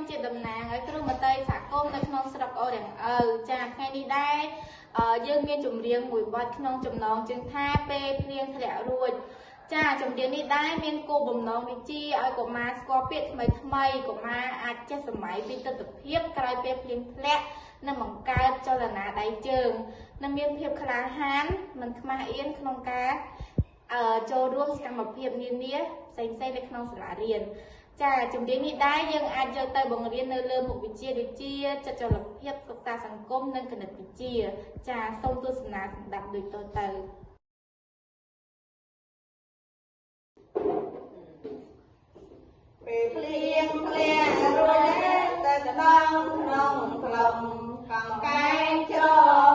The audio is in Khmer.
ជាតំណាងឲ្យគ្រូមន្ត្រីសហគមន៍នៅក្នុងស្រុកអូរាំងឪចាថ្ងៃនេះដែរយើងមានចម្រៀងមួយបទក្នុងចំណងជើងថាពេលភ្លៀងធ្លាក់រួចចាចម្រៀងនេះដែរមានគោលបំណងដូចជាឲ្យកុមារស្គាល់ពាក្យថ្មីថ្មីកុមារអាចចេះសម័យពីទិដ្ឋភាពក្រោយពេលភ្លៀងធ្លាក់និងបង្កើតចលនាដៃជើងនិងមានភាពក្លាហានមិនខ្មាស់អៀនក្នុងការចូលរួមសកម្មភាពនានាផ្សេងៗនៅក្នុងសាលារៀនចាចម្រៀងនេះដែរយើងអាចយកទៅបង្រៀននៅលើមុខវិជ្ជាដូចជាចិត្តចលភាពសិក្សាសង្គមនិងគណិតវិទ្យាចាសូមទស្សនាស្ដាប់ដូចតទៅ ពេលភ្លៀងធ្លាក់រួចទៅកដងក្នុងក្លុំកងកែងច្រ